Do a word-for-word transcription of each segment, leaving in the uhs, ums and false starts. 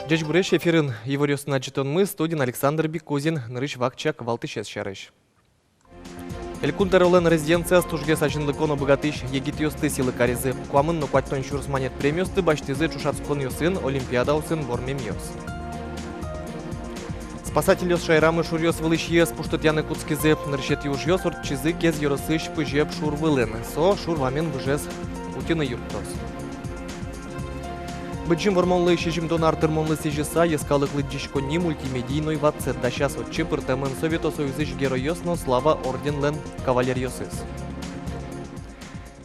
Ӟечбуресь! Эфирын «Иворъёс» но ӝытонмы, студиын Александр Бикузин. Нырысь вакчияк валтӥсез сярысь. Элькун тӧролэн резиденцияз тужгес азинлыко но быгатӥсь егитъёсты сӥлы каризы. Куамын но куатьтон сюрс манет премиосты басьтӥзы ӵошатсконъёсын, олимпиадаосын вормемъёс. Спасательёс шаерамы шуръёс вылысь йӧз пуштытъяны кутскизы. Нырысетӥ ужъёс ортчизы Кез ёросысь Пызеп шур вылын. Со шур вамен выжез утьыны юрттоз. Быдӟым Вормонлы сизьымдон ар тырмонлы сӥзьыса, йӧскалык лыдӟиськонни мультимедийной ватсэт дасяз. Отчы пыртэмын Совето Союзысь Геройёс но Слава орденлэн кавалеръёсыз.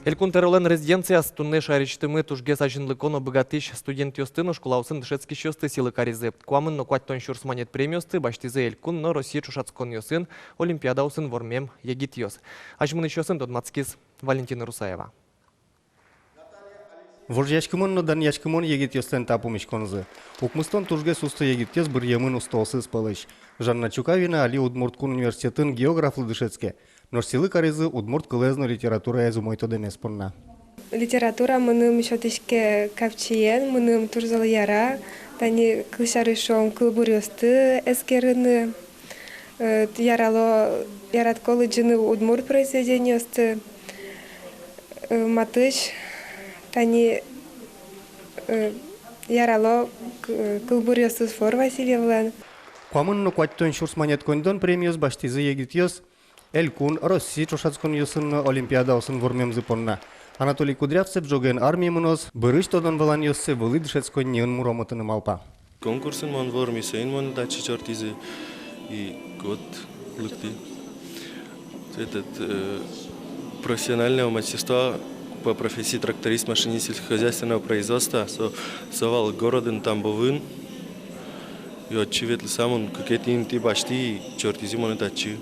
Элькун тӧролэн резиденцияз туннэ шаерысьтымы тужгес азинлыко но быгатӥсь студентъёсты но школаосын дышетскисьёсты сӥлы каризы. Куамын но куатьтон сюрс манет премиосты басьтӥзы элькун но Россия ӵошатсконъёсын, олимпиадаосын вормем егитъёс. Азьмынӥсьёсын тодматскиз Валентина Русаева. Вожъяськымон но данъяськымон егитъёслэн та пумиськонзы. Укмыстон тужгес усто егитъёс быръемын устоосыз пӧлысь. Жанна Чукавина али Удмурт кун университетын географлы дышетске. Нош сӥлы каризы удмурт кылэз но литератураез умой тодэмез понна. Литература мыным сётӥське капчиен, мыным туж зол яра. Тани, кылсярысь, шуом, кылбуръёсты эскерыны. Э, ярало, яратӥсько лыдӟыны удмурт произведениосты. Э, матысь, тани, э, ярало к-, кылбуръёсыз Флор Васильевлэн. Куамын но куатьтон сюрс манет коньдон премиос басьтӥзы егитъёс элькун, Россия ӵошатсконъёсын но олимпиадаосын вормемзы понна. Анатолий Кудрявцев ӝоген армие мыноз, бӧрысь тодон-валанъёссэ вылӥ дышетсконниын муромытыны малпа. Конкурсын мон вормӥ, соин монэ татчы ӧтизы, и вот лыктӥ. Этот, э, профессионального мастерства по профессии тракторист-машинист сельскохозяйственного производства, со, со вал городын Тамбовын. И отчы ветлыса мон кыкетӥ инты басьтӥ, и ӧтизы монэ татчы.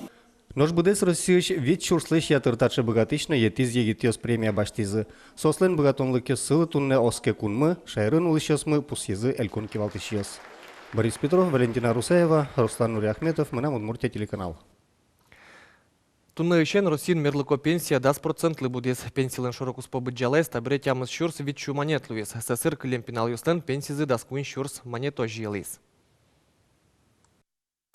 Нош быдэс Россиысь вить сюрслэсь ятыр таӵе быгатӥсь но етӥз егитъёс премия басьтӥзы. Соослэн быгатонлыкъёссылы туннэ оске кунмы, шаерын улӥсьёсмы, пусйизы элькун кивалтӥсьёс. Борис Петров, Валентина Русаева, Руслан Нуриахметов, «Мынам Удмуртие» телеканал. Туннэысен Россиын мерлыко пенсия дас процентлы будӥз. Пенсилэн шоро-куспо быдӟалаез табере тямыс сюрс вить сю манет луиз. Сэсыр кылем пиналъёслэн пенсизы дас куинь сюрс манетозь йылӥз.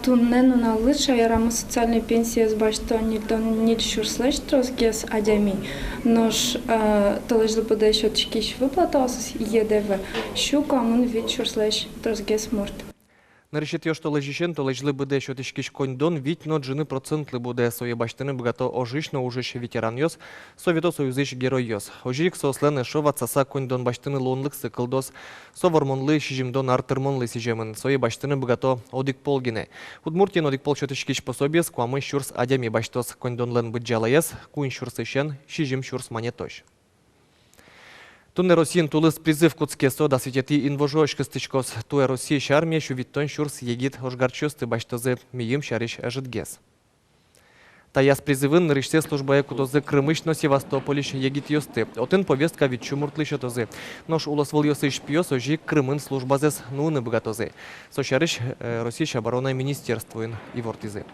Туннэ нуналлы шаерамы социальной пенсиез басьто ньыльдон ньыль сюрслэсь тросгес адями, нош, э, толэзьлы быдэ сётӥськись выплатаосыз, Е Д В, сю куамын вить сюрслэсь тросгес мурт. Нырысетӥ оштолэзьысен толэзьлы быдэ сётӥськись коньдон вить но ӝыны процентлы будэ. Сое басьтыны быгато ожысь но ужысь ветеранъёс, Совето Союзысь геройёс. Озьы ик соослэн эшшо ватсаса коньдон басьтыны луонлыксы кылдоз. Со Вормонлы сизьымдон ар тырмонлы сӥземын. Сое басьтыны быгато одӥг пол гинэ. Удмуртиын одӥг пол сётӥськись пособиез куамын сюрс адями басьтоз. Коньдонлэн быдӟалаез куинь сюрсысен сизьым сюрс манетозь. Туннэ Россиын тулыс призыв кутске. Со дас витетӥ инвожоозь кыстӥськоз. Туэ Россиысь армие сю витьтон сюрс егит ожгарчиосты басьтозы. Мийым сярысь ӧжытгес. Таяз призывын нырысьсэ службае кутозы Крымысь но Севастопольысь егитъёсты. Отын повестка вить сю муртлы сётозы. Нош улосвылъёсысь пиос озьы ик Крымын службазэс нуыны быгатозы. Со сярысь, э, Россиысь оборона министерствоын ивортӥзы.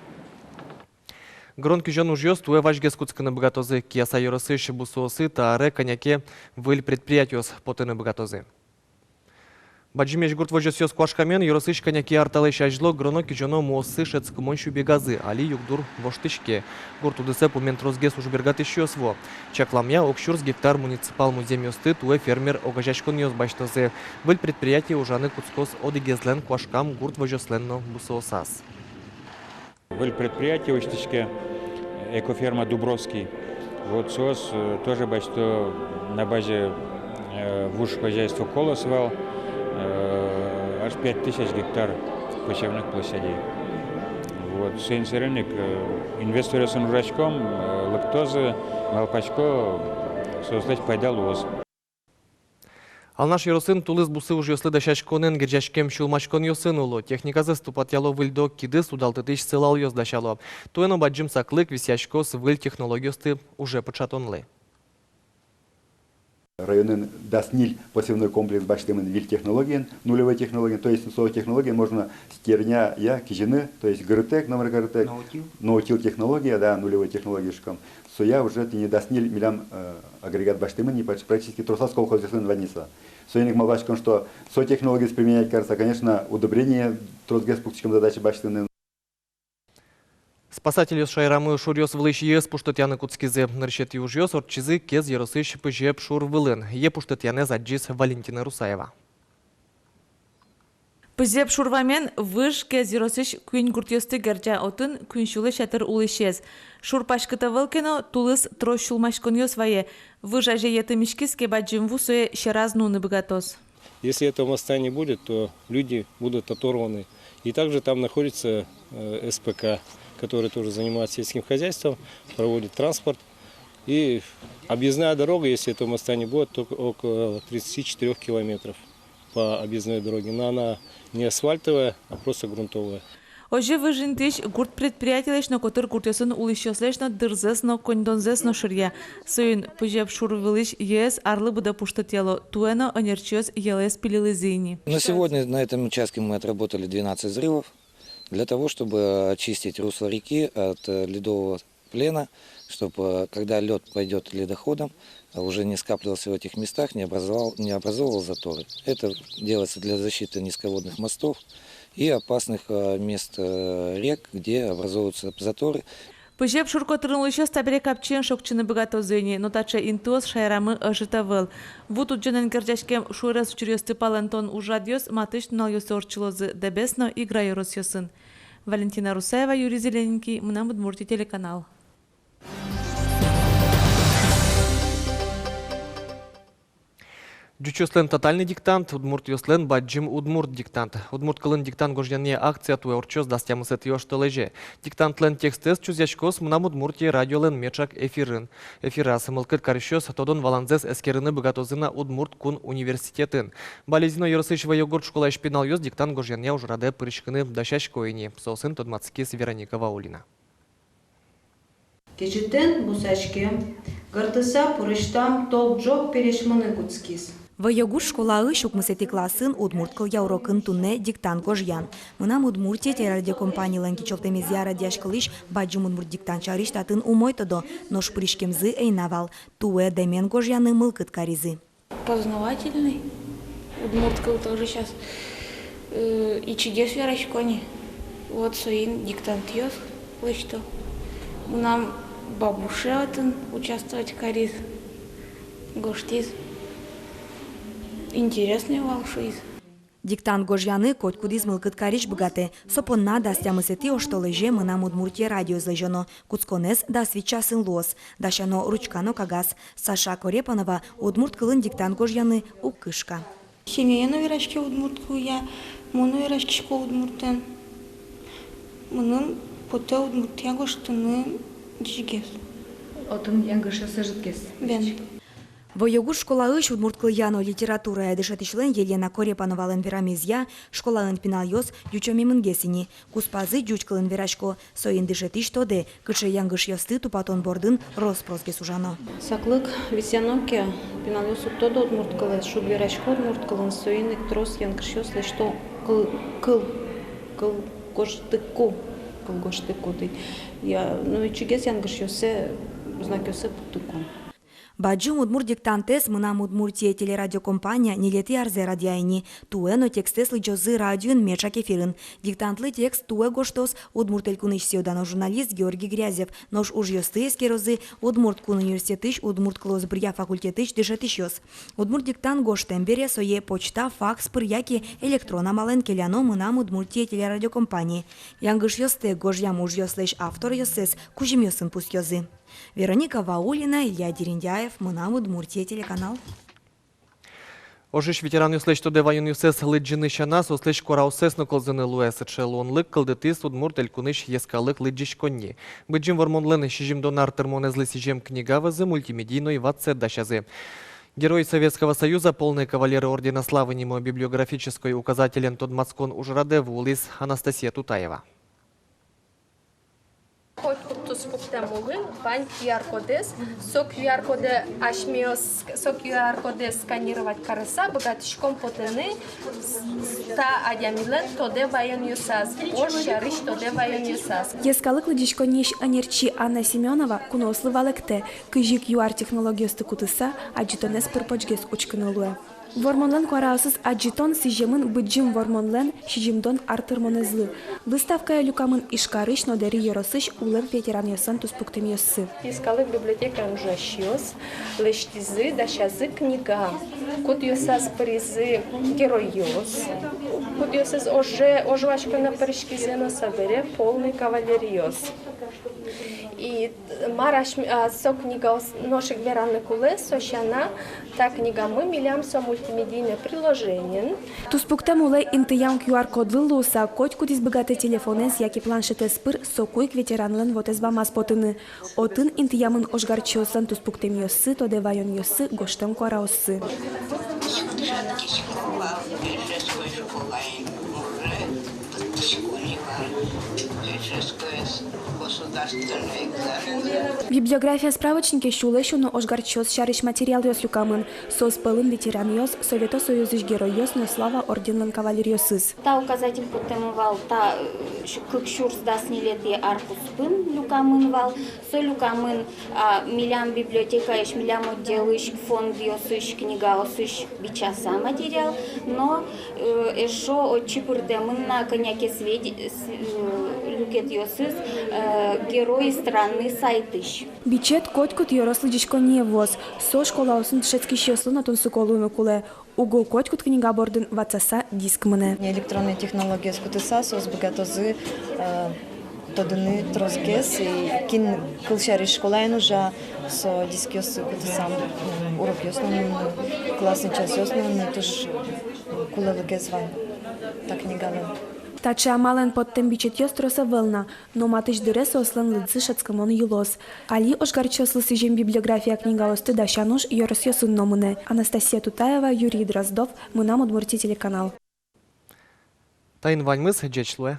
Гырон-кизён ужъёс туэ вазьгес кутскыны быгатозы. Кияса ёросысь бусыосы та аре кӧня ке выль предприятиос потыны быгатозы. Бадӟымесь гурт возёсъёс куашкамен ёросысь кӧня ке ар талэсь азьло гыроно-кизёно муоссы шӧдскымон сюбегазы, али югдур воштӥське. Гурт удысэ пумен тросгес ужбергатӥсьёс вуо. Чакламъя, ог сюрс гектар муниципал музъемъёсты туэ фермер огазеяськонъёс басьтозы. Выль предприятие ужаны кутскоз одӥгезлэн куашкам гурт возёслэн но бусыосаз. Выль предприятие усьтӥське, «Экоферма Дубровский». Вот соос, э, тоже басьто на базе, э, вуж хозяйство «Колос» вал, э, аж пять тысяч гектар посевных площадей. Вот, соин сэрен ик, э, инвесторъёсын ужаськом, э, лыктозы, малпасько, соослэсь пайда луоз. Алнаш ёросын тулыс бусы ужъёслы дасяськонэн герӟаськем сюлмаськонъёсын уло. Техниказэс тупатъяло выльдо, кидыс удалтытӥсь сылалъёс дасяло. Туэ но бадӟым саклык висъяськоз выль технологиосты уже пыӵатонлы. Районын дас ньыль посевной комплекс басьтэмын выль технологиен, нулевой технологиен, то есть со технологиен можно стерня, я, кизьыны, то есть гырытэк, номыр гырытэк, ноутил, ноутил технология, да, нулевой технология шуиськом. Соя уже тӥни дас ньыль милям, э, агрегат басьтэмын ни, практи-, практически тросаз колхозъёсын вань ни со. Соин ик малпаськом, что со технологиез применять карыса, конечно, удобрение тросгес пуктӥськом задача басьтыны. Спасательёс шаерамы шуръёс вылысь йӧэз пуштытъяны кутскизы. Нырысетӥ ужъёс ортчизы Кез ёросысь Пызеп шур вылын. Йӧ пуштытъянэз адӟиз Валентина Русаева. Пызеп шур вамен выж Кез ёросысь куинь гуртъёсты герӟа, отын куинь сюлэсь ятыр улӥсез. Шур паськыт ӧвӧл ке но, тулыс трос сюлмаськонъёс вае. Выж азе йӧ тымиськиз ке, бадӟым ву сое сьӧраз нуыны быгатоз. Если этого моста не будет, то люди будут оторваны. И также там находится, э, С П К, который тоже занимается сельским хозяйством, проводит транспорт. И объездная дорога, если этого моста не будет, то около тридцати четырёх километров по объездной дороге. Но она не асфальтовая, а просто грунтовая. Озьы выж интыысь гурт предприятилэсь но котыр гуртъёсын улӥсьёслэсь но дырзэс но, коньдонзэс но шыръя. Соин Пызеп шур вылысь йӧэз арлы быдэ пуштытъяло, туэ но ӧнерчиос йӧлэз пилилӥзы ини. На сегодня на этом участке мы отработали двенадцать взрывов для того, чтобы очистить русло реки от, э, ледового плена, чтобы, э, когда лёд пойдёт ледоходом, э, уже не скапливался в этих местах, не образовал, не образовывал заторы. Это делается для защиты низководных мостов и опасных, э, мест, э, рек, где образовываются заторы. Пызеп шур котырын улӥсьёс табере капчиен шокчыны быгатозы ини, но таӵе интыос шаерамы ӧжыт ӧвӧл. Ву тудӟонэн герӟаськем шуэрес учыръёсты палэнтон ужрадъёс матысь нуналъёсы ортчылозы Дэбес но Игра ёросъёсын. Валентина Русаева, Юрий Зелененький, «Мынам Удмуртие» телеканал. Ӟучъёслэн тотальный диктант, удмуртъёслэн бадӟым удмурт диктант. Удмурт кылын диктант гожъянъя акция туэ ортчоз дас тямысэтӥ оштолэзе. Диктантлэн текстэз чузъяськоз «Мынам Удмуртие» радиолэн меӵак эфирын. Эфираз мылкыд карисьёс тодон-валанзэс эскерыны быгатозы на Удмурт кун университетын. Балезино ёросысь Вӧёгурт школаысь пиналъёс диктант гожъянъя ужрадэ пыриськыны дасясько ини. Соосын тодматскиз Вероника Ваулина. Кезьытэн бусаськем, гыртыса пурысьтам тол ӝог пересьмыны кутскиз. Вӧёгурт школаысь укмысэтӥ классын удмурт кылъя урокын туннэ диктант гожъян. «Мынам Удмуртие» телерадиокомпанилэн кичӧлтэмезъя радъяськылӥсь бадӟым удмурт диктант сярысь татын умой тодо, нош пыриськемзы ӧй на вал. Туэ дэмен гожъяны мылкыд каризы. Познавательный. Удмурт кыл тоже щас, э, ичигес верасько ни. Вот соин диктантъёс лэсьто. Мынам бабуше отын участвовать кариз, гожтӥз. Интересный вал, шуиз. Диктант гожъяны котькудӥз мылкыд карись быгатэ. Со понна дас тямысэтӥ оштолэзе «Мынам Удмуртие» радиоез лэзёно. Кутсконэз дас вить часын луоз. Дасяно ручка но кагаз. Саша Корепанова удмурт кылын диктант гожъяны уг кышка. Семьяе но вераське удмурт кылъя, мон но вераськисько удмуртэн. Мыным потэ удмуртъя гожтыны ӟечгес. Отын янгышъёс ӧжытгес. Бен. Вӧёгурт школаысь удмурт кылъя но литературая дышетӥсьлэн Елена Корепановалэн верамезъя, школаын пиналъёс ӟучомемынгес ини. Куспазы ӟуч кылын верасько, соин дышетӥсь тодэ, кыӵе янгышъёсты тупатон бордын рос-просгес ужано. Саклык висъяно ке, пиналъёс уг тодо удмурт кылэз, шуг верасько удмурт кылын, соин ик трос янгышъёс лэсьто кыл, кыл, кыл гожтыку, кыл гожтыку тӥ. Я, ну, ичигес янгышъёссэ, знакъёссэ пуктыку. Бадӟым удмурт диктантэз «Мынам Удмуртие» телерадиокомпания ньылетӥ арзэ радъя ини. Туэ но текстэз лыдӟозы радиоын меӵак эфирын. Диктантлы текст туэ гожтоз Удмурт Элькунысь сӥё-дано журналист Георгий Грязев, нош ужъёсты эскерозы Удмурт кун университетысь удмурт кылосбуръя факультетысь дышетӥсьёс. Удмурт диктант гожтэм бере сое почта, факс пыр яке электрон амалэн келяно «Мынам Удмуртие» телерадиокомпание. Янгышъёстэк гожъям ужъёслэсь авторъёссэс кузьымъёсын пусъёзы. Вероника Ваулина, Илья Дерендяев, «Мынам Удмуртие» телеканал. Ожысь ветеранъёслэсь тодэ ваёнъёссэс лыдӟыны сяна, соослэсь куараоссэс но кылзыны луэ. Сыӵе луонлык кылдытӥз Удмурт Элькунысь йӧскалык лыдӟиськонни. Быдӟым Вормонлэн сизьымдон ар тырмонэзлы сӥзем книга вӧзы мультимедийной ватсэт дасязы. Герой Советского Союза, полный кавалер ордена Славы нимо библиографической указателен тодматскон ужрадэ вуылӥз Анастасия Тутаева. Пуктэмын вань Q R кодэз, со Q R кодэ асьмеос, со Q R кодэ сканировать карыса, быгатӥськом потыны с-, с-, та адямилэн тодэ ваёнъёсаз, ож сярысь тодэ ваёнъёсаз. Йӧскалык лыдӟиськонниысь ӧнерчи Анна Семёнова куноослы валэктэ, кызьы Q R технологиосты кутыса адӟытонэз пыр-почгес учкыны луэ. Вормонлэн куараосыз адӟытон сӥземын Быдӟым Вормонлэн сизьымдон ар тырмонэзлы. Выставкае люкамын Ижкарысь но Дэри ёросысь улэп ветеранъёслэн туспуктэмъёссы. Йӧскалык библиотекаын ужасьёс лэсьтӥзы, дасязы книга, кудъёсаз пыризы геройёс, кудъёсыз оже, ож васьконэ пыриськизы но, собере полный кавалеръёс. И мар асьме-, а, со книгаос нош ик вераны кулэ, со сяна та книгамы милям со мультимедийное приложениен. Туспуктэм улэ интыям Q R кодлы луыса, котькудӥз быгатэ телефонэз яке планшетэз пыр соку ик ветеранлэн вотэс бамаз потыны. Отын интыямын ожгарчиослэн туспуктэмъёссы, тодэ ваёнъёссы, гожтэм куараоссы. Библиография справочнике сюлэсь уно ожгарчиос сярысь материалъёс люкамын. Соос пӧлын ветеранъёс, Совето Союзысь Геройёс но Слава орденлэн кавалеръёсыз. Та указатель поттэмын вал та, э, сю-, кык сюрс дас ньылетӥ ар куспын люкамын вал. Со люкамын, а, милям библиотекаысь, милям отделысь, фондъёсысь, книгаосысь бичаса материал, но, э, эшшо отчы пыртэмын на кӧня ке сведи-, с-, э, люкетъёсыз, э, «Герои страны» сайтысь. Бичет котькуд ёрос лыдӟиськонние вуоз, со школаосын дышетскисьёслы но тунсыко луыны кулэ. Уго котькуд книга бордын ватсаса диск мынэ. Электронной технологиез кутыса, соос быгатозы, э, тодыны тросгес, и кин кылсярысь школаын ужа, со дискъёсты кутыса, м, урокъёс но нуыны, классный часъёс но нуыны туж кулэлыкгес вань та книгалэн. Таӵе амалэн поттэм бичетъёс трос ӧвӧл на, но матысь дыре соослэн лыдзы шӧдскымон йылоз. Али ожгарчиослы сӥзем библиография книгаосты дасян уж ёросъёсын но мынэ. Анастасия Тутаева, Юрий Дроздов, «Мынам Удмуртие» телеканал. Таин ваньмыз, ӟеч луэ.